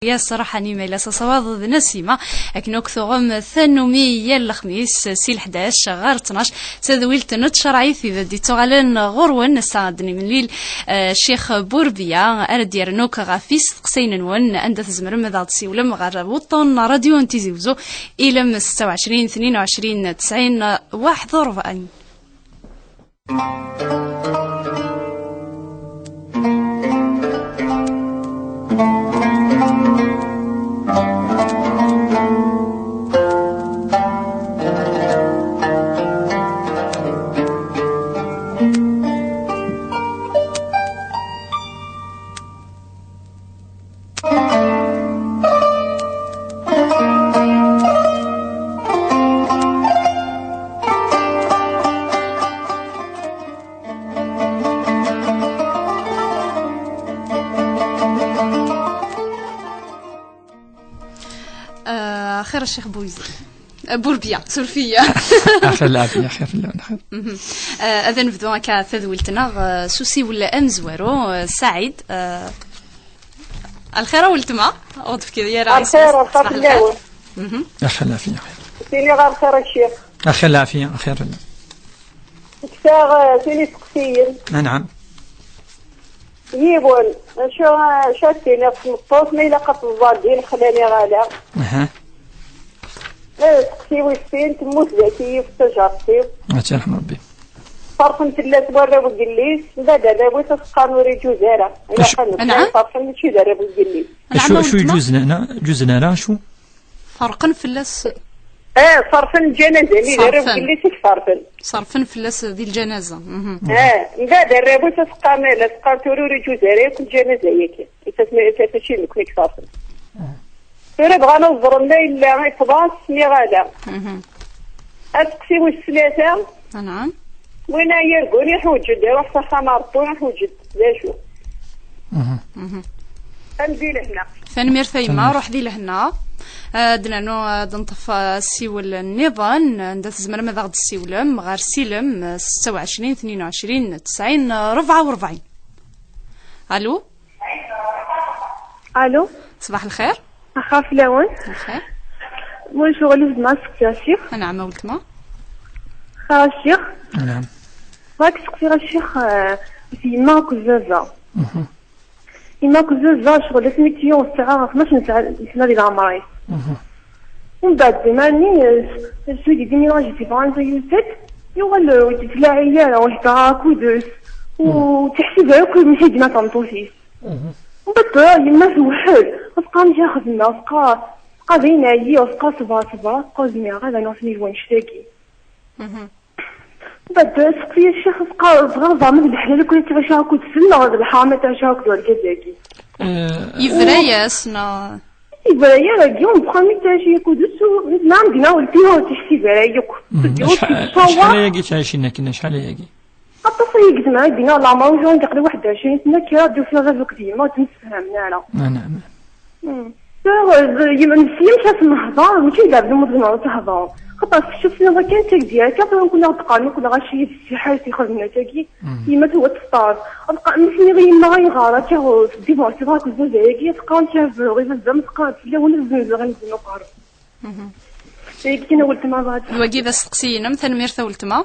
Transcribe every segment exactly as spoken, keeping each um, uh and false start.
Ya ṣṣraḥ n yimayl-a s asawaḍ d Nasima, akken akk tuɣem tannumi yal lexmis si leḥdac ɣer ttnac, tadwilt n tcerɛit i d-ittuɣalen ɣur-wen. Ass-a ad d-nemlil, eh, Ccix Burbiya, ara d-yerren akk ɣef isteqsayen-nwen, anda tzemrem ad aɣ-d-tessiwlem ɣer wuṭṭun n ṛadyu n Tizi Wezzu, ilem setta u ɛecrin, tnin u ɛecrin, tesɛin, waḥed u ṛebɛin. آه، خير الشيخ بويزي. آه، بوربيا، سورفية. آخر العافية، خير في اللون، خير. مهم. آه، هذا نبدو هكا تذويلتنا، آه، سوسي ولا أمزوارو، آه، سعيد، آه، الخير ولتما، أوضف كذا يا رئيس. الخير، الخير صباح الخير. بالله. مهم. آخر العافية، خير. سيني غير الخير الشيخ. آخر العافية، خير في اللون. كتاغ، آه، سيني سقسيين. آه، نعم. يبون، شو، شو التيني في الطوس ما إلا قط الزاردين خلاني غالي. أها. إيه، سقسي ويسين، تموت ذاتي في التجارتي. هاتي يرحم ربي. صرفن في الله سوارة وقليس، بعد هذا بغيت أسقان وري جوزارة. إلا أش-، كان نعم. صرفن ماشي دارة وقليس. نعم، شو، شو ولتما؟ يجوز لنا؟ جوز لنا، شو؟ فرقن في الله س- إيه، صرفن الجنازة، اللي دارة صرفن. وقليس صرفن. صرفن في الله س-، دي الجنازة. مهم. إيه، بعد هذا بغيت أسقان، لا سقان توروري جوزارة، كنت جنازة ياك. إتسمى، إتسمى شي لك صرفن. Tura bɣan ad ẓren ma yella ifḍas mi ɣala. Mhm. Ad teqsiwit tlata. Ah, naɛam. Win ara yergun iḥuǧǧ-d, iruḥ s axxam n Ṛebbi iḥuǧǧ-d d acu. Mhm. Mhm. Am di lehna. Tanemmirt a yemma, ruḥ di lehna. Ad nernu ad nṭef, uh, assiwel nniḍen, anda tzemrem ad aɣ-d-tessiwlem, ɣer silem, uh, setta u ɛecrin, tnin u ɛecrin, tesɛin, uh, rebɛa u rebɛin. Alu? Alu? Ṣbaḥ lxir. Axir fell-awen. Lxir. Moi, je relève ma association. Anɛam a weltma. Xir a ccix. Anɛam. Bɣiɣ ad seqsiɣ a ccix, eh, ɣef yemma akked baba. Mhm. Yemma akked baba, ccɣel asmi tt-yuɣ tesɛa tnac n sna di leɛmer-is. Mhm. Umbeɛd, mani, eh, celui qui déménage, il fait pas un seul, yuɣal, eh, ur yettlaɛi ara, ur ihedder ara akked-s, ur teḥsib ara akk amek i d-yenna tameṭṭut-is. Mhm. Mbeɛd tura yemma tewḥel, tebqa amek ara xedmeɣ, tebqa, tebqa dayen ɛyiɣ, tebqa ṣebreɣ, ṣebreɣ, tebqa ur zmireɣ ara ad ɛnuɣ s nnig wannect-agi. Mhm. Mbeɛd tura tseqsi a ccix, tebqa tebɣa ad teẓer ma d leḥlal akk i ttɛiceɣ akked-sen, neɣ d lḥaram i ttɛiceɣ akked urgaz-agi. Eh, yebra-yas, neɣ? Yebra-yas, agi, ur nebɣa mi ttɛici akked-s, u, nɛam, dinna, ur tt-, ur tt-yeḥsib ara yakk. Mhm. Ur tt-yettṣawar. Acḥal ayagi ttɛicin akken, acḥal ayagi? Aṭas ay yegzem, ay d-nniɣ, leɛmer ur ǧǧan aql-i waḥed ɛecrin sna kra, d-ufiɣ baba akked yemma ur ttemsefhamen ara. Ah, naɛam. Hmm. Tura, eh, yem-, nessi amek ad s-nehḍer, mačči d abdum ur tzemreḍ ad tehḍeḍ. Xaṭer, kečč tessneḍ akken, d tagdi akka, tura mkun aɣ-d-qqaren akk lɣaci d ssiḥer i t-ixedmen akkagi. Hmm. Yemma tuɣ ad teṭṭer. Ad qa-, mi s-nniɣ i yemma ayɣer akka ur teddiḍ ɣer tebɣa akked baba-agi, ad teqqar amek ara bruɣ i baba, ma teqqar-d fell-awen ad zzenzeɣ anezzen uqerru. Mhm. Tagi kan weltma bɣa. D wagi d asteqsi-inem, tanemmirt a weltma.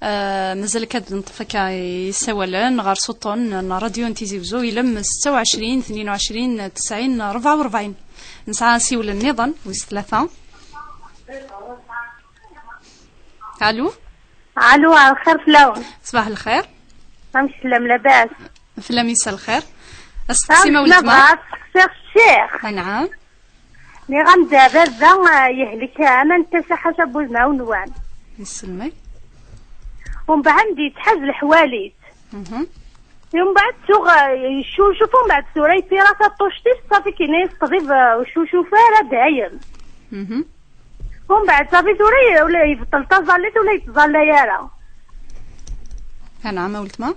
Ah, mazal akka ad neṭṭef akka isawalen ɣer suṭṭun n ṛṛadyu n Tizi Wezzu, ilem setta u ɛecrin, tnin u ɛecrin, tesɛin, rebɛa u rebɛin. Nesɛa asiwel nniḍen, wis tlata. Alu? Alu, lxir fell-awen. Ṣbaḥ lxir. Amek tellam, labas? Fell-am yessa lxir. Asteqsi ma weltma. Bɣa ad seqsiɣ ccix. Anɛam. Nniɣ-am-d baba, ah, yehlek, ah, aman n tasa ḥaca n wudmawen-nwen. Yesselmay. Umbeɛd yettḥaz leḥwal-is. Mhm. Umbeɛd tuɣ, ah, yeccucuf, umbeɛd tura yettira taṭṭuct-is, ṣafi kini ṭṭbib, ah, ur yeccucuf ara dayem. Mhm. Umbeɛd ṣafi tura ye-, ula yebṭel taẓallit, ula yettẓallay ara. Anɛam a weltma.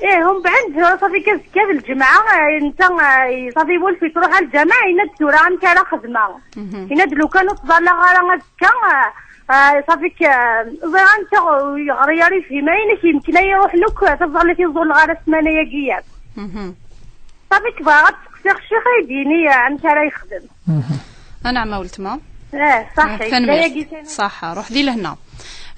Ih, umbeɛd tura ṣafi azekka d lǧemɛa, eh, netta, eh, ṣafi iwulef yettruḥ ar lǧameɛ, yenna-d tura amek ara xedmeɣ. Mhm. Yenna-d lukan ur ttẓallaɣ ara azekka, eh, eh, ṣafi k-, eh, ẓriɣ amek ur yeɣri ara yefhim ayen, ak yemken ad iruḥ lukk, eh, taẓallit i ẓulleɣ ara ssmana-agi yakk. Mhm. Ṣafi bɣiɣ ad Ccix ay d-yini amek ara yexdem. Anɛam a weltma. Eh, ṣaḥḥa, tanemmirt. Ṣaḥḥa, ruḥ di lehna.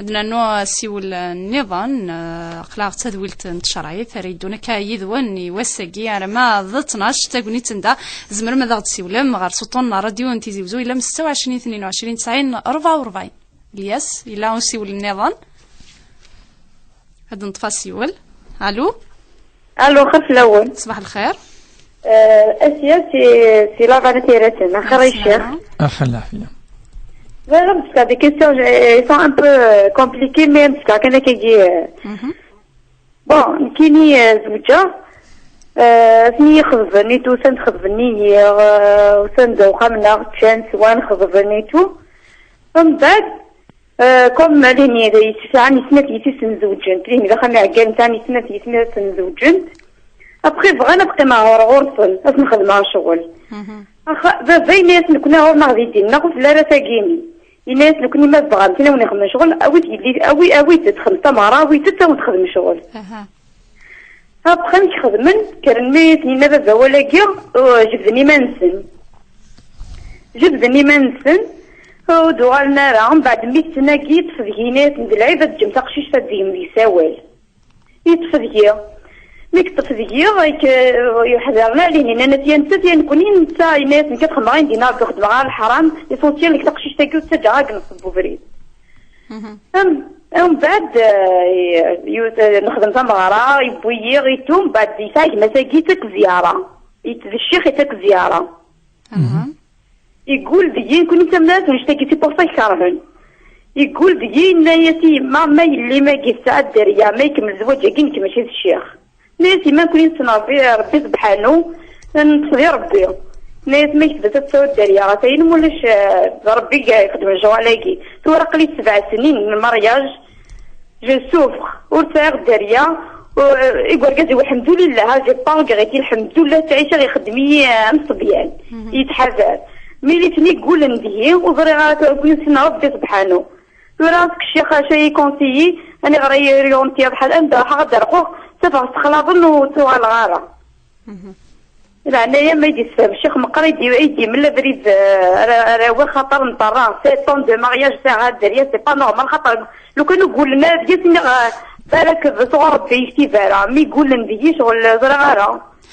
Ad nernu asiwel nniḍen, eh, aql-aɣ d tadwilt n tcerɛit ara yeddun akka yid-wen i wass-agi arma d ttnac tagnit n da. Tzemrem ad aɣ-d-siwlem ɣer s uṭṭun n ṛṛadyu n Tizi Wezzu, yella setta u ɛecrin, tnin u ɛecrin, tesɛin, ṛebɛa u ṛebɛin. Ilyas, yella usiwel nniḍen. Ad neṭṭef asiwel. Allô? Allô, xir fell-awen. Ṣbaḥ lxir. Euh, Asiya, c'est, c'est la vanne Tiraten. Axir ay ccix. Axir lɛafiya. Bɣiɣ ad d-sqeɣ des questions, euh, elles sont un peu, euh, compliquées, mais ad d-sqeɣ kan akkagi, euh. Mhm. Bon, nekkini, euh, zewǧeɣ, euh, asmi i xeḍben et tout, usan-d xeḍben-iyi, euh, usan-d uxxam-nneɣ, ččan, swan, xeḍben et tout. Mbeɛd, euh, comme lini, sɛan i snat yessi-s-nsen zewǧent, lini d axxam iɛeggalen, sɛan i snat yessi-s-nsen zewǧent. Après, bɣan ad qqimeɣ ɣur ɣur-sen, ad sen-xedmeɣ ccɣel. Mhm. Axa-, baba yenna-yas, nekkni ɣur-neɣ di ddin-nneɣ ur telli ara tagini. Yenna-yas, nekkni ma tebɣam tin awen-ixedmen ccɣel, awit yelli, awi, awit-tt, xedmet tameɣra, awit-tt, awen-texdem ccɣel. Aha. Après, amek xedmen? Kkren mi ten-yenna baba awal-agi, uh, jebden iman-nsen. Jebden iman-nsen, ur d-uɣalen ara. Mbeɛd mi tten-agi, yeṭṭef deg-i yenna-yasen, d lɛib ad teǧǧem taqcict ad d-tgem deg-s awal. Yeṭṭef deg-i. Mi yeṭṭef deg-i, ik-, yeḥḍer lɛali, nnan-as, ya nettat, ya nekkni, netta yenna-yasen, nekk ad xedmeɣ ayen d-yenna Rebbi, xedmeɣ ara leḥram, l'essentiel nekk taqcict-agi ur ttaǧǧaɣ ad nṣebb ubrid. Mhm. Am-, ambeɛd, eh, yut-, nexdem tameɣra, yewwi-yi, itu, mbeɛd yesɛa gma-s-agi, ittak zzyara. It-, d ccix, ittak zzyara. Aha. Yeggul deg-i, nekkni nettamneɣ-as annect-agi, c'est pour ça i k-kerhen. Yeggul deg-i, yenna-yas i yemma, ma yelli, ma yesɛa dderya, ma ikemmel zzwaǧ-agi, nekk mačči d ccix. Tenna-yas yemma, nekkni nessen Rebbi, Rebbi sebḥanu, neṭṭef di Rebbi. Tenna-yas, ma yekteb ad tesɛu dderya, ɣas ayen, ma ulac, eh, d Rebbi i ixedmen lecɣal-agi. Tura aql-i sebɛ snin n lmeryaj, je souffre, ur sɛiɣ dderya. Igergaz-iw, lḥemdulillah, j'ai pas regretté, lḥemdulillah, ttɛiceɣ, ixeddem-iyi, eh, am ṣṣebyan, mhm, yettḥadar. Mi nitni ggulen deg-i, ur ẓriɣ ara tura, nessen Rebbi sebḥanu. Tura seg ccix acu ay ikunsiyi, aniɣer ay orientiyeḍ ḥal anda ruḥeɣ ad d-rquɣ, ttafeɣ ssexlaḍen ur ttuɣaleɣ ara. Mhm. Leɛnaya ma i d-yessefhem ccix meqqar ay d-, ay d-yemel abrid, eh, ara, ara awiɣ xaṭer nṭerra sept ans de mariage, sɛiɣ dderya, c'est pas normal, xaṭer lukan ur ggulen ara deg-s, iniɣ, eh, balak d sɣur Rebbi yektib ara, mi ggulen deg-i ccɣel ẓriɣ ara.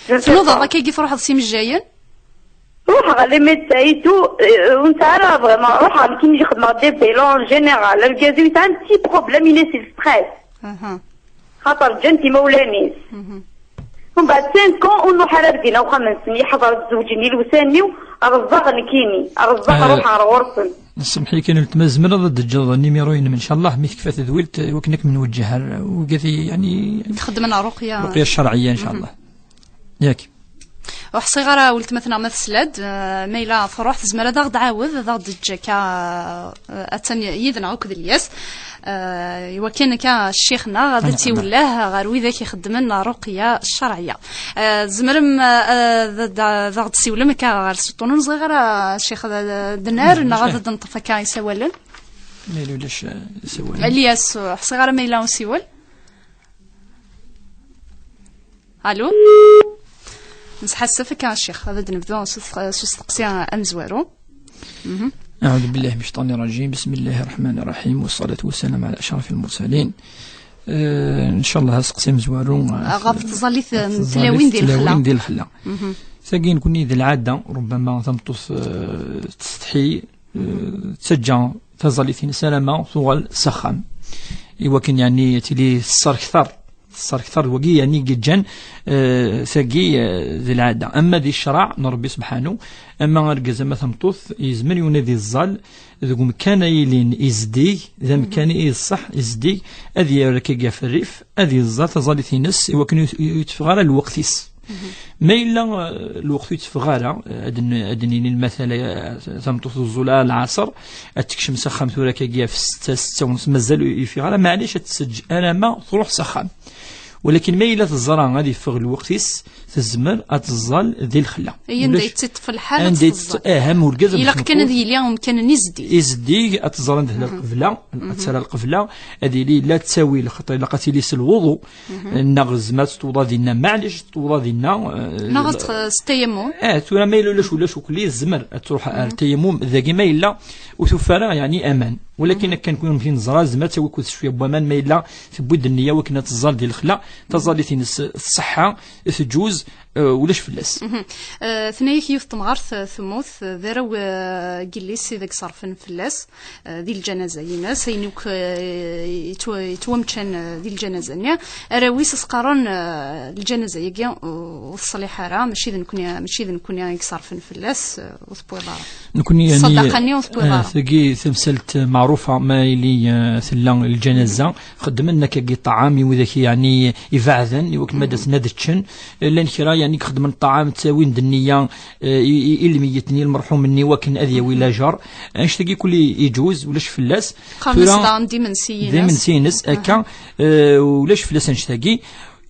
Tnudaḍ akka i truḥeḍ s imejjayen? Ruḥeɣ les médecins et tout, euh, ur nesɛi ara vraiment, ruḥeɣ nekkini xedmeɣ des bilans en général, argaz-iw yesɛa un petit problème, il est stress. Aha. Xaṭer ǧǧan-t imawlan-is. Mhm. Mbeɛd cinq ans ur nruḥ ara ar din uxxam-nsen, yeḥḍer zzewǧ-nni lewsan-iw, rẓaɣ nekkini, rẓaɣ, eh, ruḥeɣ ɣer ɣur-sen. Semḥ-iyi kan, weltma, tzemreḍ ad d-teǧǧeḍ nimiru-inem, ncallah, mi tekfa tedwilt, eh, wakken ad kem-nwejjeh ar, eh, ugad-i, yani, txeddmen ṛuqya. Ṛuqya ccerɛiyya, ncallah. Mhm. Yak. Ur ḥṣiɣ ara weltma-tneɣ ma tesla-d, eh, ma yella truḥ, tezmer ad aɣ-d-ɛawed, ad aɣ-d-teǧǧ akka, eh, attan yid-neɣ akked Lyas. Eh, iwakken akka ccix-nneɣ ad, ana, ana, tt-iwelleh ɣer widak ixeddmen ṛuqya ccerɛiyya. Eh, tzemrem, eh, ad, ad, ad aɣ-d-siwlem akka ɣer s uṭṭun, ur ẓriɣ ara, ccix, d, d, d nar, neɣ ad, eh, d-neṭṭef akka isawalen? Ma yella ulac, eh, isawalen. Lyas, ur ḥṣiɣ ara ma yella usiwel. Allô. Nesḥassef akka, a ccix, ad d-nebdu s usteq-, s usteqsi amezwaru. Mhm. أعوذ بالله من الشيطان الرجيم. بسم الله الرحمن الرحيم. والصلاة والسلام على أشرف المرسلين. Eh, ncallah, aseqsi amezwaru, eh, ɣef tẓallit n tlawin di lexla. Mhm. Tagi, nekkni d lɛada, rubbama tameṭṭut, eh, tsetḥi, eh, tettaǧǧa taẓallit-ines alamma tuɣal s axxam. Iwakken, yeɛni, tili tesser kter, tesser kter d wagi, yeɛni, i yeǧǧan, eh, tagi, eh, d lɛada. Ama di ccreɛ n Ṛebbi sebḥanu, ama argaz ama tameṭṭut, yezmer yiwen ad iẓẓal deg umkan ay ilin izdig, d amkan i d ṣṣeḥ, izdig, ad yerr akka ɣef rrif, ad iẓẓal taẓallit-ines iwakken ur, ur teffeɣ ara lweqt-is. Ma yella, eh, lweqt ur yetteffeɣ ara, eh, ad n-, ad d-nini lmatal, eh, tameṭṭut teẓẓul ara lɛaṣer, ad tekcem s axxam tura akka ɣef setta, setta u nṣ, mazal ur yeffiɣ ara, maɛlic ad tseǧǧ alamma truḥ s axxam. Walakin ma yella teẓra ad yeffeɣ lweqt-is, tezmer ad teẓẓal di lexla. Ay anda Ulac- yettṭṭef lḥal ad anda teẓẓal. Yettṭ- eh, am urgaz am Ilaq kan tmeṭṭut. Ad yili umkan-nni zeddig. Izeddig, ad teẓra anda tella lqebla, ad tara lqebla, ad yili la ttawil, xaṭer ilaq ad tili s lwuḍu, neɣ zma ad teṭṭuḍa dinna, maɛlic teṭṭuḍa dinna, eh, Neɣ ad tx- s tayamum. Eh, tura ma yella ulac, ulac ukli, tezmer ad truḥ ar tayamum, dagi ma yella ur tufa ara, yeɛni aman. Walakin akken kun neẓra, tezmer ad tawi kud cwiya n waman, ma yella tewwi-d nniya wakken ad teẓẓal di lexla, taẓallit-ines tṣeḥḥa, tǧuz, eh, ulac fell-as. Mhm. Eh, tenna-yak yiwet temɣart, eh, temmut, eh, d arraw, eh, n yelli-s i deg ṣerfen fell-as, eh, di lǧanaza-ines, ayen akk, eh, yettwa- yettwameččan, eh, di lǧanaza-nni. Arraw-is as-qqaren, eh, lǧanaza-agi ur teṣliḥ ara, mačči d nekni, mačči d nekni i iṣerfen fell-as, eh, ur tewwiḍ ara. Nekkni, yani, ṣṣadaqa-nni ur tewwiḍ eh, ara. Tagi tamsalt meɛrufa, ma yili, eh, tella lǧanaza, xeddmen akkagi ṭṭɛam i widak, yani, ibeɛden, i wakken ma d-asen ad ččen. Eh, llan kra, yani, xeddmen ṭṭɛam, ttawin-d nniya, eh, i, i, i lmeyyet-nni, lmerḥum-nni, wakken ad yawi lajer. Annect-agi kulli iǧuz, ulac fell-as. Qqaren-as Tura, daɣen d imensi-ines. D imensi-ines, akka, eh, ulac fell-as annect-agi.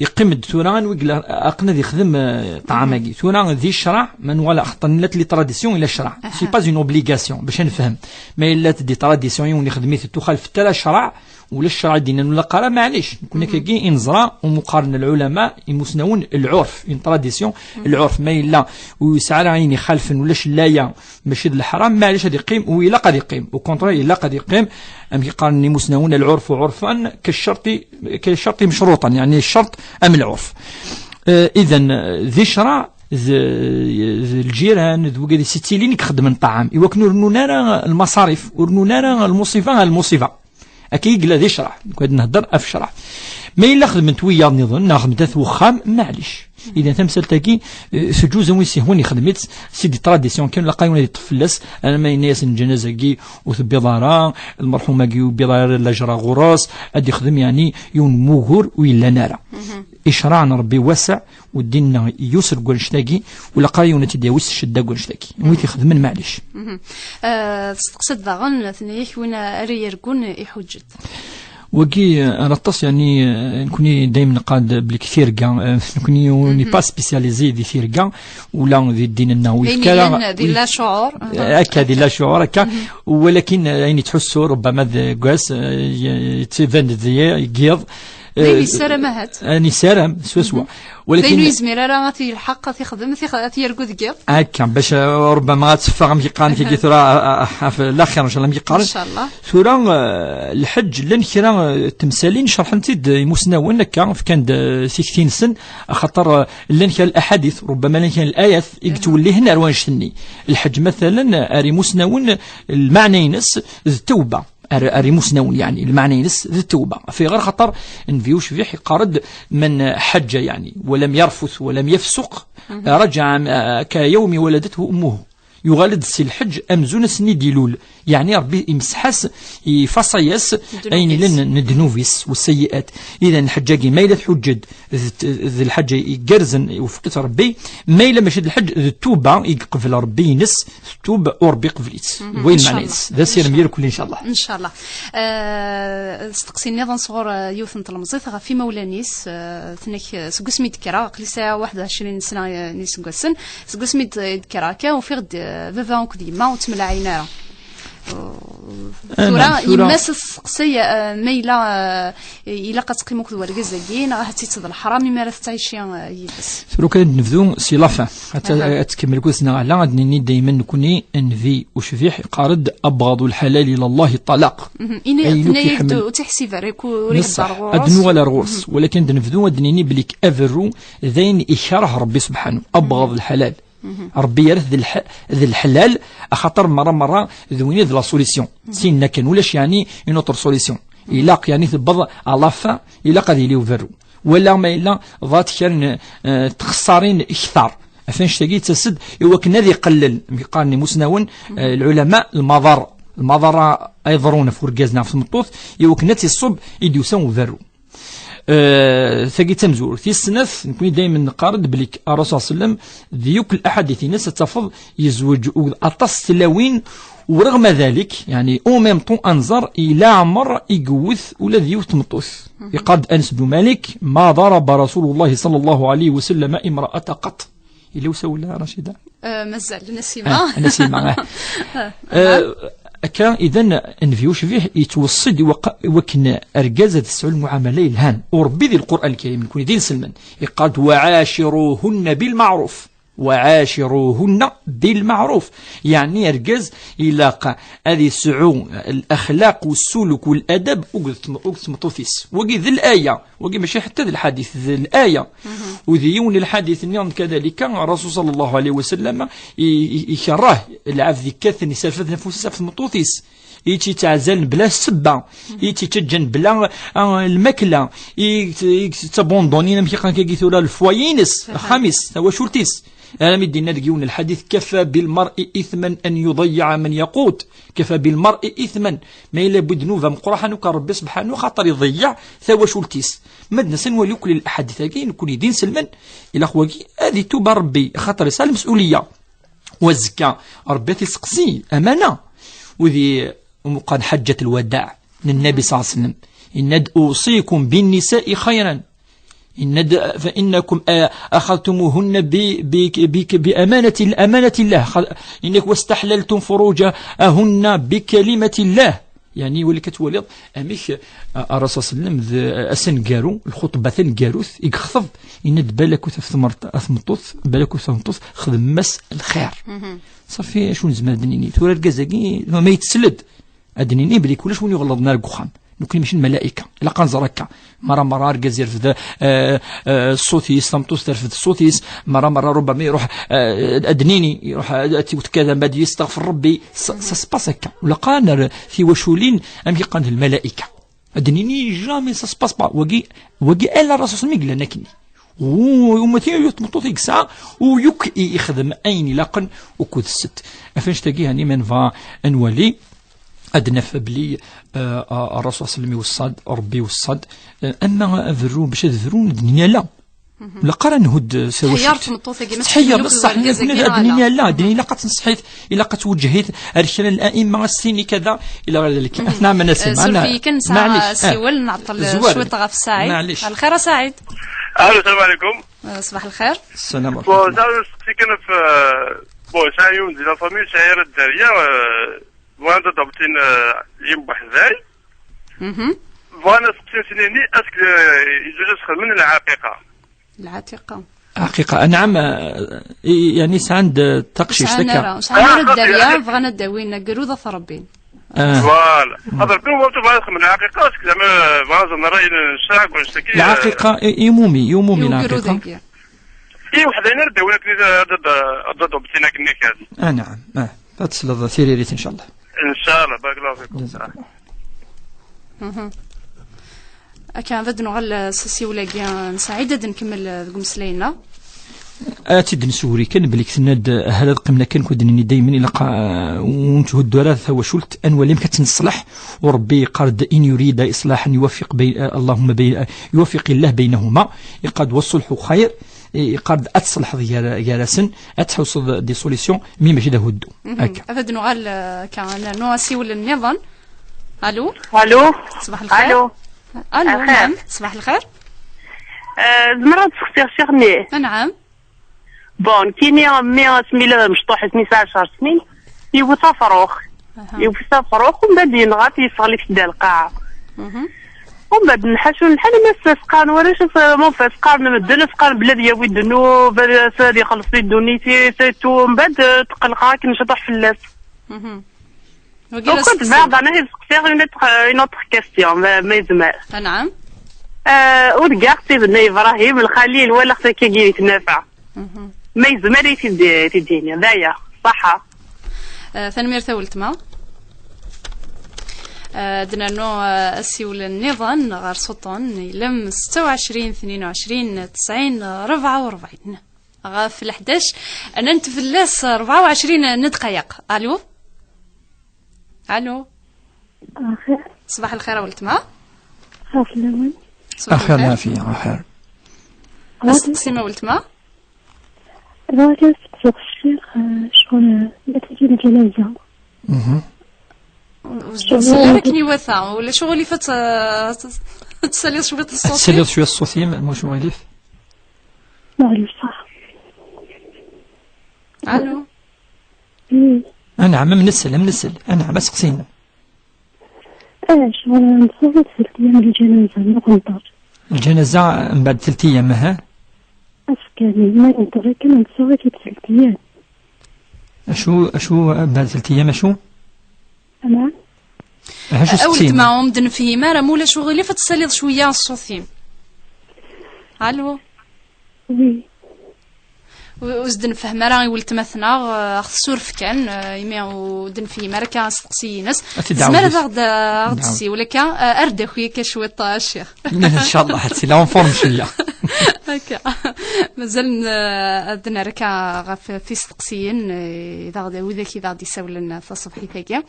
Yeqqim-d tura anwi yella aqen ad yexdem, eh, ṭṭɛam-agi. Tura di ccreɛ, ma nwala xaṭer nella les traditions ila ccreɛ. C'est pas une obligation, bac ad nefhem. Ma yella des traditions yiwen yexdem-it tuxalef tala ccreɛ, ulac ccreɛ i d-yennan ur ilaq ara, maɛlic. Nekkni akkagi i neẓra, umi qqaren lɛulama, imusnawen, lɛurf, une tradition, lɛurf. Ma yella ur yesɛi ara ayen ixalfen, ulac laya, mačči d leḥram, maɛlic ad yeqqim, u ilaq ad yeqqim. Au contraire, ilaq ad yeqqim, amek i qqaren imusnawen, العرف عرفا كالشرط، كالشرط مشروطا، يعني الشرط أم العرف. Eh, idan, eh, di ccreɛ, d, d lǧiran, d wigad i s-ittilin i ixeddmen ṭṭɛam, i wakken ur rnun ara lmaṣarif, ur rnun ara lmuṣiba ɣer lmuṣiba. Akka i yella di ccreɛ, nekk ad nehder ɣef ccreɛ. Ma yella xedmen-t wiyaḍ nniḍen, neɣ xedmen-t at wexxam, maɛlic. Idan tamsalt-agi, eh, teǧǧuz, a win s-yehwan yexdem-itt, c'est des traditions kan, laqay win ad yeṭṭef fell-as, alamma yenna-yasen lǧanaza-agi ur tebbiḍ ara, lmerḥum-agi ur yebbiḍ ara lajra ɣur-s, ad yexdem, yeɛni, yiwen n wugur ur yellan ara. Icreɛ n Rebbi waseɛ, u ddin-nneɣ yusr deg wannect-agi, u laqay win ad t-id-yawi s ccedda deg wannect-agi. Wid ixedmen, maɛlic. Eh, testeqsa-d daɣen, tenna-yak win ara yargun iḥuǧǧ-d. Wagi, eh, ar aṭas, yeɛni, eh, nekkni dayem neqqar-d belli tirga, eh, nekkni on n'est pas spécialisé di tirga, ula di ddin-nneɣ ur yefka ara, yellan di la shuɛur. Eh, akka, di la shuɛur, akka. Walakin, eh, ayen yettḥussu, rubbama d, deg wass, eh, y-, yettban-d d yiḍ. D ayen, eh, yessaram ahat. Ayen yessaram, swaswa. Walakin d ayen ur yezmir ara ad t-yelḥeq, ad t-yexdem, ad t-, ad t-yergu deg yiḍ. Akka, bac, eh, rubbama ad teffeɣ, amek yeqqaren, kagi tura, eh, eh, eh, ɣef laxir, ncallah, amek yeqqaren. Ncallah. Tura, eh, lḥeǧǧ, llan kra, eh, temsalin, cerḥen-t-id imusnawen, akka, fkan-d, eh, tikti-nsen, axaṭer, eh, llan kra laḥadit, rubbama llan kra layat, i yettwellihen ar wannect-nni. Lḥeǧǧ, matalen, eh, ar imusnawen, lmeɛna-ines d tawba. Ar, ar imusnawen, yeɛni, lmeɛna-ines d tawba. Ɣef ayɣer? Xaṭer Nnbi ucbiḥ yeqqar-d: من حج، يعني، ولم يرفث ولم يفسق، رجع كيوم ولدته أمه. Yuɣal-d si lḥeǧǧ amzun ass-nni d-ilul. Yeɛni Rebbi imseḥ-as, ifaṣay-as ayen illan n ddnub-is, والسيئات. Idan lḥeǧǧ-agi, ma yella tḥuǧǧ-d d, d lḥaǧa igerrzen, iwefq-itt Rebbi, ma yella mačči d lḥeǧǧ, d ttuba i yeqbel Rebbi-ines, tettub u Rebbi iqbel-itt. Way lmeɛna-ines. D asirem yir kulli, ncallah. Ncallah. Eh, steqsi nniḍen sɣur, eh, yiwet n tlemẓit ɣef imawlan-is, eh, tenna-k, eh, seg wasmi d-kkreɣ, aql-i sɛiɣ waḥed u ɛecrin sna, eh, n yiseggasen, seg wasmi d-, d-kkreɣ akka, ufiɣ-d, eh, baba akked yemma ur ttemlaɛin ara. Tura, yemma-s ad testeqsay, eh, ma yella, eh, ilaq ad teqqim akked wergaz-agi, neɣ ahat-itt d leḥram imi ara tettɛici, eh, yid-s. Tura kan ad nebdu si la fin. Ad, ad tkemmel akked-s neɣ ala, ad nini daymen nekkni, Nnbi ucbiḥ iqqar-d: أبغض الحلال إلى الله الطلاق. Ini, tenna-yak-d ur tt-iḥsib ara, ur ihedder ɣur-s. Ad nuɣal ar ɣur-s. Walakin ad nebdu ad nini belli aberru d ayen ikreh Rebbi subḥanu. أبغض الحلال. Rebbi yerra-t d lḥ-, d leḥlal, axaṭer merra, merra d win i d la solution. Sinna kan, ulac, yeɛni, une autre solution. Ilaq, yeɛni, tewweḍ à la fin, ilaq ad yili uberru. Wala ma yella ḍat kra n, eh, txessarin kter. Ɣef annect-agi yettas-d i wakken ad iqellel, mi qqaren imusnawen, eh, lɛulama, lmaḍar. Lmaḍar ay iḍerrun ɣef urgaz neɣ ɣef tmeṭṭut, i wakken ad tt-iṣṣub i d-yusa uberru. Eh, tagi d tamezwarut. Tis snat, nekkni daymen neqqar-d belli Ṛṛasul ṣalla Llahu ɛalayhi wa sallam, di yakk laḥadit-ines ad tafeḍ yezweǧ akked aṭas n tlawin, ورغم ذلك، يعني، au même temps, ad nẓer i leɛmer i yewwet ula d yiwet tmeṭṭut. Iqal-d Anas bnu Malik: ما ضرب رسول الله صلى الله عليه وسلم امرأة قط. Yella usawal, Racida? Eh, mazal, Nasima. Ah, Nasima, ah. Eh, akka, idan, Nnbi ucbiḥ yettweṣṣi-d i waq-, i wakken argaz ad yesɛu lmuɛamala yelhan. U Ṛebbi di Lqur'an Lkarim, nekkni d inselmen, iqal-d: وعاشروهن بالمعروف. وعاشروهن بالمعروف. Yeɛni, argaz ilaq ad yesɛu laxlaq, ussuluk, waladab akked tm-, akked tmeṭṭut-is. Wagi d laya, wagi mačči ḥetta d lḥadit, d laya. U d yiwen lḥadit nniḍen kadalika, Rasul صلى الله عليه وسلم i, i, ikerreh lɛebd ikkaten, iserfed afus-is ɣef tmeṭṭut-is. I tt-yettɛezzalen bla ssebba, i tt-yettaǧǧan bla, ah, lmakla, i, i tt-abandonnin, amek i qqaren kagi tura, lefwayi-ines, axxam-is, tawacult-is. Armi d-yenna deg yiwen lḥadit: كفى بالمرء إثما أن يضيع من يقوت. كفى بالمرء إثما. Ma yella bu ddnub ameqqran akk Ṛebbi subḥanu, xaṭer iḍeyyeɛ tawacult-is. Ma d-nas ad nwali akk lḥadit-agi, nekkni d inselmen, ilaq wagi ad itub ar Ṛebbi, xaṭer yesɛa lmes'uliya. Wazekka, Ṛebbi ad t-iseqsi amana. U di umuqan ḥaǧǧat lwadaɛ n Nnbi صلى الله عليه وسلم, yenna-d: أوصيكم بالنساء خيرا. Yenna-d: فإنكم أخذتموهن ب-، ب-، ب-، بأمانة، أمانة الله. إنك واستحللتم فروجهن بكلمة الله. Yeɛni, wali ad twaliḍ amek, a, Ṛṛasul صلى الله عليه وسلم, d, a, asaneggaru, lxuṭba taneggarut i yexḍeb, yenna-d: balak ur taf tmert-, a tmeṭṭut, balak ur taf tmeṭṭut, xdem-as lxir. Ṣafi, acu nezmer ad d-nini? Tura argaz-agi, ma yettesl-d, ad d-nini belli ulac win iɣelḍen ara deg uxxam. Nekkni mačči d lmalayka. Ilaq ad nẓer akka. Mara, mara argaz irfed, eh, eh, ṣṣut-is, tameṭṭut terfed ṣṣut-is, mara, mara rubbama iruḥ, eh, ad d-nini, iruḥ ad, ad tiwet kada, mbaɛd yesteɣfer Ṛebbi, ça, ça se passe akka. Ilaq ad nerr tiwaculin, amek i qqaren, d lmalayka. Ad d-nini jamais ça se passe pas. Wagi, wagi ala Ṛṛasul صلى الله عليه وسلم i yellan akkenni. U, u ma tin yiwet tmeṭṭut i yesɛa, u yakk i, ixdem ayen ilaqen ukud sett. Ɣef annect-agi, yeɛni, ma nebɣa ad nwali, ad naf belli, eh, Ṛṛasul صلى الله عليه وسلم iweṣṣa-d, Ṛebbi iweṣṣa-d, eh, ama aberru, bac ad berrun, ad d-nini ala. Ilaq ara nhudd s awacul. Tettḥeyyaṛ tmeṭṭut-agi, ma tettḥeyyaṛ, tettḥeyyaṛ bessah, argaz-agi, ad d-nini ala, ad d-nini ilaq ad tenṣeḥ-it, ilaq ad twejjeh-it ar kra n la'imma, ad s-tini kada, ila ɣer dalik. Nɛam, Nassim, eh, suref-iyi kan, nesɛa asiwel, nɛeṭṭel cwiṭ ɣef Saɛid. Maɛlic. Lxir a Saɛid. Alo, salam ɛlikum. Eh, ṣbaḥ lxir. Salam wa rahmatullah. Bon, ça, c'est que, euh, bon, ça, une de la famille, c'est Dariya, euh, Bɣan ad d-abṭin, eh, yembeḥday. Mhm. Bɣan ad seqsin snin-nni, est-ce que, eh, yezzuǧ ad xedmen lɛaqiqa? Lɛaqiqa. Ɛaqiqa, anɛam, eh, i-, yeɛni sɛan-d taqcict akka. Sɛan ara, sɛan ara dderya, bɣan ad d-awin agrud ad t-rebbin. Ah. Voilà. Ad rebbin, wa bɣan ad xedmen lɛaqiqa, est-ce que zeɛma, eh, bɣan ad ẓren ṛṛay n ccreɛ deg wannect-agi, eh? Lɛaqiqa, i, i umumi, i umumi lɛaqiqa. Agrud-agi. I weḥdayen ara d-awin akken ad d-, ad d-, ad d-abṭin akken kan. Ah, naɛam. Ah. Ad tesleḍ tiririt, ncallah. Ncallah, barakallahu fikum. Jazakallah. Mhm. Akka, ad nuɣal s asiwel-agi n Saɛid, ad nkemmel deg umeslay-nneɣ. Ad tt-id-neswuri kan, belli tenna-d, eh, hal ad qqimen akken, kud nini daymen, ilaq, eh, ur netthuddu ara tawacult, ad nwali amek ad tt-neṣleḥ, u Ṛebbi yeqqar-d: إن يريدا إصلاحا يوفق بين، eh, اللهم بين، eh, يوفق الله بينهما، yeqqar-d: والصلح خير. I-, iqqar-d ad tṣelḥeḍ gar-, gar-asen, ad tḥewṣeḍ des solutions, mi mačči d ahuddu. Mhm. Akka. Ad d-nuɣal, eh, akka, ad nernu asiwel nniḍen. Alo? Alo? Ṣbaḥ lxir. Alo? Alo, lxir. Naɛam. Ṣbaḥ lxir. Eh, zemreɣ ad sseqsiɣ ccix-nni? Anɛam. Bon, kini mmi asmi la mecṭuḥ, asmi yesɛa ɛecṛ snin, yewwet afrux. Aha. Yewwet afrux, u mbaɛd yenɣa-t, yesseɣli-t-id ar lqaɛa. Mhm. U mbaɛd nḥacu lḥal, ma s-, s-qqaren warrac, s-, ma s-, s-qqaren medden, s-qqaren belli ad yawi ddnub, ad, ad ixelleṣ di ddunit-is, et tout. U mbaɛd, eh, tqellqeɣ akken ciṭuḥ fell-as. Mhm. Wagi d aseqsi. Ukud bɛaḍ, ana ad seqsiɣ une autre, une autre question, ma, ma yezmer. Anɛam. Eh, urgaɣ-t i Sidna Ibrahim Lxalil, walaɣ-t akkagi di tnafa. Mhm. Ma yezmer i t-id-, i t-id-yini, d aya, ṣaḥa. Eh, tanemmirt a weltma. Eh, ad d-nernu, eh, asiwel nniḍen ɣer s uṭṭun, ilem ستة وعشرين اثنين وعشرين تسعين أربعة وأربعين. Ɣef leḥdac, nnan-t fell-as أربعة وعشرين n ddqayeq. Alo? Alo? Axir. Ṣbaḥ lxir a weltma. Axir lawan. Ṣbaḥ lxir. Axir lɛafiya, axir. Asteqsim a weltma. Bɣiɣ ad steqsiɣ ccix, eh, ccɣel, eh, ma tagi lǧanaza. Mhm. Ur s-d-nsel ara akken iwata, ulac uɣilif ad t-, ad t-, ad tsaliḍ cwiṭ ṣṣut-im. Ad tsaliḍ cwiṭ ṣṣut-im, mac uɣilif. Maɛlif, ṣaḥ. Allo. Mm. Anɛam, am nsel, am nsel. Anɛam, aseqsi-inem. Ah, ccɣel nṣuḍ ad telt ayyam lǧanaza n uqenṭar. Lǧanaza mbeɛd telt ayyam, aha. Asekkani, ma yenṭeḍ akken nṣuḍ ad telt ayyam. Acu, acu, mbeɛd telt ayyam, acu? Anɛam. Acu a weltma, ur m-d-nefhim ara, ma ulac uɣilif ad tsaliḍ cwiya ṣṣut-im. Allo. Oui. Ur, ur s-d-nefhem ara i weltma-tneɣ, eh, aɣ-tessuref kan, eh, imi ur d-nefhim ara akka asteqsi-ines. Ad t-id-tɛawed. Tezmer ad aɣ-d-, ad aɣ-d-tessiwel akka, eh, ar d-taki akka cwiṭ, eh, a ccix. Ncallah, ad tili en forme cwiya. Akka. Mazal n-, ad nerr akka ɣef tisteqsiyin, eh, i d aɣ-, widak i d aɣ-d-isawlen taṣebḥit-agi.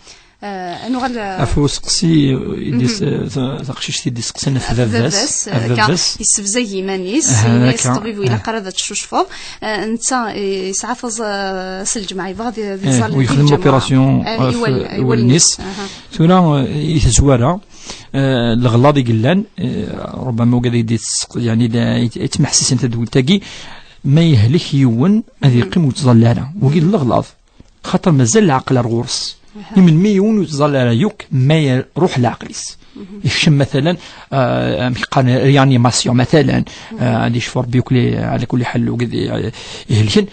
Eh, ad nuɣal, eh, ɣef useqsi, eh, i d-is-, eh, ta-, taqcict i d-iseqsan ɣef baba-s, ɣef baba-s, eh, akka, yessebzag iman-is, yenna-yas ṭṭbib, ur ilaq ara ad teccucfeḍ. Eh, netta, eh, yesɛa taẓ-, eh, ass n lǧemɛa, yebɣa ad, ad iẓall, ur yexdem l'opération, eh, ɣef i wal-, i wallen-is. Wallen-is. Aha. Tura, eh, i tezwara, eh, leɣlaḍ i yellan, eh, rubbama ugad i d-yetseq-, yani, la, yet-, yettmeḥsisen tadwilt-agi, ma yehlek yiwen, ad yeqqim ur yettẓalla ara. Wagi d leɣlaḍ. Xaṭer mazal leɛqel ar ɣur-s. Aha. Imi yiwen ur yettẓalla ara yakk, ma iruḥ leɛqel-is. Mhm. Ikcem, matalan, ah, amek qqaren, réanimation, matalan, ah, ad yecfu Rebbi yakk li, ɛla kulli ḥal, wigad i, ihelken,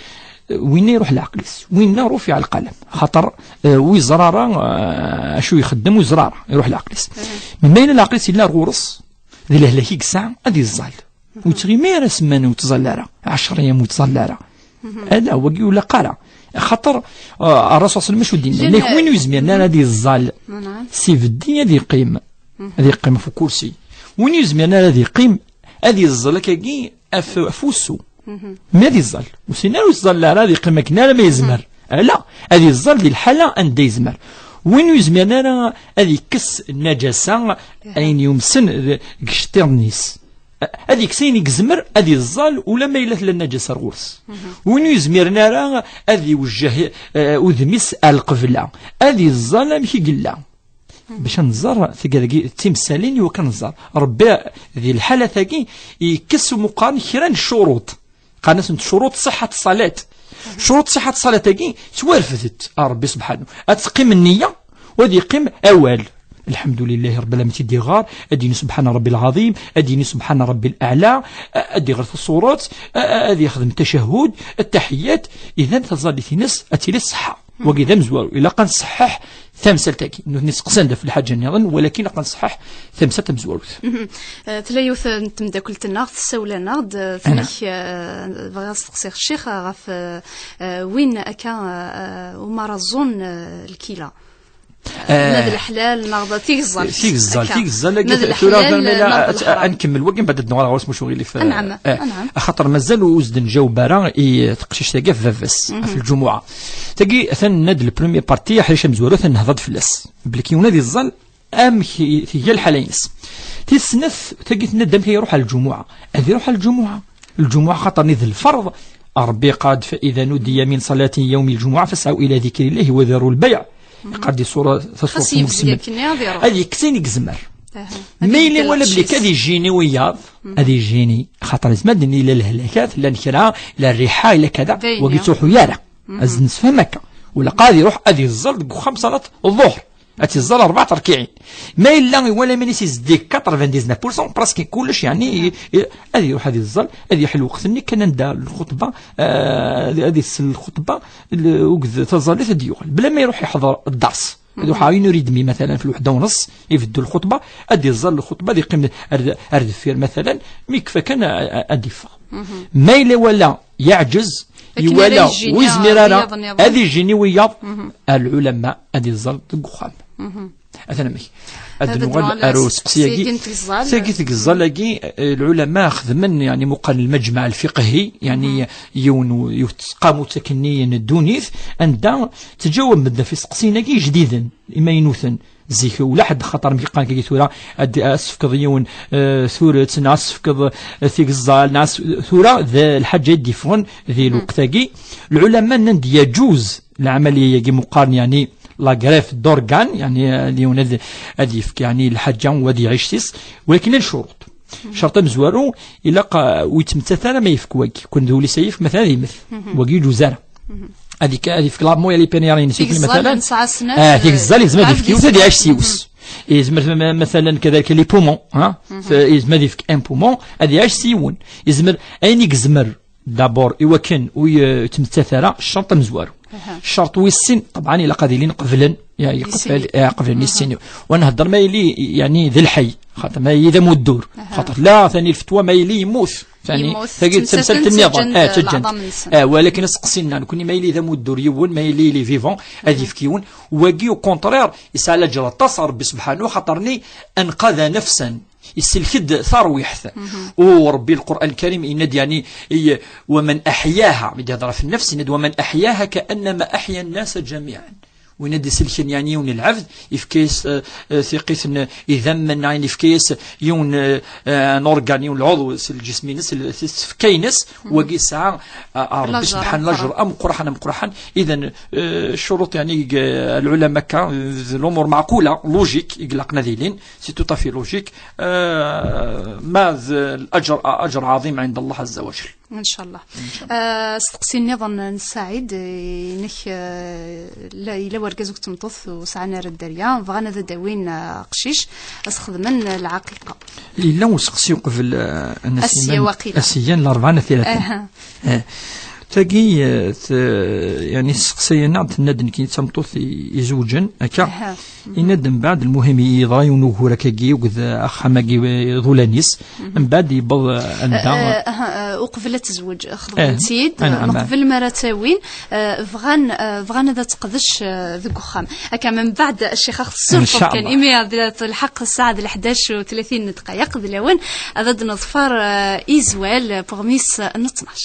winna iruḥ leɛqel-is, winna rufiɛ lqalam. Xaṭer, ah, ur yeẓra ara, ah, acu ixeddem, ur yeẓra ara, iruḥ leɛqel-is. Mhm. Mi ma yella leɛqel-is yella ar ɣur-s, di lehlak i yesɛa, ad yeẓẓal. Ur ttɣimi ara semman ur ttẓalla ara, ɛecra ayyam ur ttẓalla ara. Mhm. Ala, wagi ur ilaq ara. Axaṭer, ah, Ṛṛasul ṣalla Llahu ɛalayhi wa sallam acu d-yenna? Llan, yenna-k win ur yezmiren ara ad yeẓẓal, mhm, s ibeddi ad yeqqim. Mhm. Ad yeqqim ɣef ukursi. Win ur yezmiren ara ad yeqqim, ad yeẓẓal akkagi ɣef, ɣef wussu. Mhm. Mi ad yeẓẓal. Ur sin ara ur yettẓalla ara, ad yeqqim akken ara ma yezmer. Mhm. Ala, ad yeẓẓal di lḥala anda yezmer. Win ur yezmiren ara ad yekkes nnajasa, aha, ayen yumsen deg iceṭṭiḍen-is. Ad yekkes ayen i yezmer, ad yeẓẓal, ula ma yella tella nnajasa ar ɣur-s. Mhm. Win ur yezmiren ara ad iwejjeh, eh, udem-is ar lqebla, ad yeẓẓal amek i yella. Mhm. Bac ad nẓer, tigad-agi d timsalin i wakken ad nẓer. Rebbi di lḥalat-agi yekkes umeqqran kra n ccuruṭ. Qqaren-asent ccuruṭ ṣṣeḥḥa ṣṣalat. Mhm. Ccuruṭ ṣṣeḥḥa ṣṣalat-agi ttwarefdent ar Rebbi subḥanu. Ad teqqim nniya, u ad yeqqim awal. Lḥemdulillahi Rebbil Ɛalamin, ad iɣar, ad yini subḥana Rebbil Ɛaḍim, ad yini subḥana Rebbil Aɛla, a-, ad iɣer tasuret, a-, a-, ad yexdem tacahud, ttaḥiyat, idan taẓallit-ines ad tili ṣṣeḥḥa. Mhm. Wagi d amezwaru, ilaq ad nṣeḥḥeḥ tamsalt-agi. Nutni seqsan-d ɣef lḥaǧa nniḍen, walakin ilaq ad nṣeḥḥeḥ tamsalt tamezwarut. Mhm. Eh, tella yiwet n temdakelt-nneɣ, tessawel-aneɣ-d, eh, tenna-k, eh, bɣiɣ ad steqsiɣ ccix ɣef, eh, eh, win akka, eh, eh, umi ara ẓẓun, eh, lkila. Eh, ma d leḥlal, neɣ d tigeẓẓalt. Tigeẓẓalt, akka. Tigeẓẓalt, ma d tura, leḥlal, ma d leḥram. Ad nkemmel wagi, mbeɛd ad nuɣal ɣur-s, maca ɣilif. Anɛam, eh, anɛam. Axaṭer mazal ur s-d-nǧaweb ara i teqcict-agi ɣef baba-s, mhm, ɣef lǧumuɛa. Tagi, atan nenna-d le premier parti, aḥric amezwaru, ad nehḍer-d fell-as. Belli yiwen ad yeẓẓal amek i tga lḥala-ines. Tis snat, tagi tenna-d amek ay iruḥ ɣer lǧumuɛa. Ad iruḥ ɣer lǧumuɛa. Lǧumuɛa xaṭer-nni d lferḍ. Ṛebbi yeqqar-d: "فإذا نودي من صلاة يوم الجمعة فاسعوا إلى ذكر الله وذروا البيع." Yeqqar-d di ṣṣura, taṣura n Muḥemmed. Ad yekkes ayen i yezmer. Aha. Ma yella iwala belli ad ijini wiyaḍ, ad ijini. Xaṭer yezmer ad d-nini la lehlakat, la kra, la rriḥa, la kada, wagi ur yettruḥu ara. Mhm. Ad nessefhem akka. Wala qad iruḥ ad yeẓẓal deg uxxam ṣalat ḍuhr. Ad yeẓẓal rebɛa terkiɛin. Ma yella iwala iman-is yezdi quatre-vingt-dix-neuf pour cent, presque kullec, yeɛni, i-, i-, ad iruḥ ad yeẓẓal, ad yeḥlu lweqt-nni kan anda lxutba, eh, ad, ad isel lxutba, l-, uged taẓallit ad d-yuɣal. Bla ma iruḥ iḥḍer dders. Ad iruḥ ɣer une heure et demie, matalan, fi lweḥda u nṣeṣ, ibeddu lxutba, ad yeẓẓal lxutba, ad yeqqim ar, ar deffir, matalan, mi yekfa kan, a-, a-, ad d-iffeɣ. Mhm. Ma yella iwala yeɛǧez, akken iwala ara yijini ur yezmir ara, wiyaḍ nniḍen, ad ijini wiyaḍ, mhm, lɛulama ad yeẓẓal deg uxxam. Mhm. Atan amek. Ad nuɣal ar useqsi-agi. Tagi tgeẓẓal. Tagi tgeẓẓal-agi, eh, lɛulama xedmen, yeɛni, meqqar lmejmeɛ lfiqhi, yeɛni, mhm, yiwen u-, yiwet tqamut akkenni n ddunit, anda ttǧawab medden ɣef iseqsiyen-agi ijdiden, imaynuten. Zik ula ḥedd, xaṭer mi qqaren kagi tura, ad, ad s-tefkeḍ yiwen, eh, turet, neɣ ad s-tefkeḍ, eh, tigeẓẓal, neɣ ad s-, tura d lḥaǧa i d-yeffɣen di lweqt-agi. Lɛulama nnan-d yaǧuz lɛamaliya-agi meqqaren, yeɛni, la greffe d'organe, yeɛni, eh, ad yiwen ad, ad yefk, yeɛni, lḥaǧa u ad iɛic s-is, walakin lcuruṭ. Ccerṭ amezwaru, ilaq, eh, ur yettmettat ara ma yefk wagi. Kun d ul-is ad yefk, matalan ad yemmet. Wagi ur yejuz ara. Ad yek-, ad yefk la moelle épinière-ines i Tigeẓẓal, matalan. Nesɛa snat, Ah, eh, tigeẓẓal, yezmer ad yefk yiwet, ad iɛic s yiwet. Yezmer, ma-, matalan, kadalik les poumons, ha? Yezmer ad yefk un poumon, ad iɛic s yiwen. Yezmer, ayen i yezmer, d'abord, i wakken ur y-, yettmettat ara, ccerṭ amezwaru. Ccerṭ wis sin, ṭebɛan, ilaq ad ilin qeblen, ya, Di yeqbel, sin. eh, qeblen i sin. Wa nhedder ma yili, yeɛni, d lḥay, xaṭer ma yili d amuddur. Xaṭer la, tani lfetwa ma yili yemmut. Tani, Yemmut, tagi d temsalt-nni ttaǧǧan-d, eh, ttaǧǧan-d. leɛḍam-nsen. Eh, walakin aseqsi-nneɣ, nekkni ma yili d amuddur yiwen, ma yili, il est vivant, ad yefk yiwen. Wagi, au contraire, yesɛa laǧer aṭas Rebbi subḥanahu, xaṭer-nni anqada nafsan. Isellek-d tarwiḥt. U Rebbi Lqur'an Lkarim yenna-d, yeɛni, i-, ومن أحياها, mi d-yehder ɣef nnefs, yenna-d, ومن أحياها كأنما أحيا الناس جميعا. Win ad d-isellken, yeɛni, yiwen n lɛebd, yefka-yas, eh, eh, tiqit n idammen, neɣ yefka-yas yiwen, eh, eh, un organe, yiwen n lɛuḍu s lǧism-ines, s tfekka-ines, wagi yesɛa, eh, a Rebbi Laǧer subḥan, ameqqran. Laǧer ameqqran, ameqqran. Idan, eh, ccuruṭ, yeɛni, i, eh, lɛulama akka, d l'umur meɛqula, logique, i ilaqen ad ilin, c'est tout à fait logique. Eh, ma d laǧer, aǧer ɛaḍim ɛinda Llah ɛazza wa jal. Ncallah. Eh, asteqsi nniḍen n Saɛid, eh, inek, eh, la, yella wergaz akked tmeṭṭut ur sɛan ara dderya, bɣan ad d-awin, eh, aqcic, ad s-xedmen lɛaqiqa. Yella useqsi uqbel, eh, Asiya waqila. Asiya n Larebɛa n At Yiraten. Aha. Eh, tagi, eh, t-, yeɛni tesseqsay-aneɣ-d, tenna-d, nekkini d tameṭṭut i-, izewǧen, akka. Aha. Yenna-d mbeɛd, lmuhim, yeḍra yiwen ugur akkagi, akked axxam-agi d ulanis. Mbeɛd yewweḍ, eh, anda Eh, eh, aha, eh, uqbel ad tezweǧ, xeḍben-tt-id, Eh, anɛam. Meqbel mi ara tt-awin, eh, bɣan, eh, bɣan ad tt-teqdec, eh, deg uxxam. Akka, mbeɛd, ccix, ad ɣ-tessurfeḍ Ncallah. Kan, imi ad telḥeq ssaɛa d leḥdac u tlatin n ddqayeq d lawan, ad d-neḍfer, eh, izwal, eh, n uɣmis n ttnac.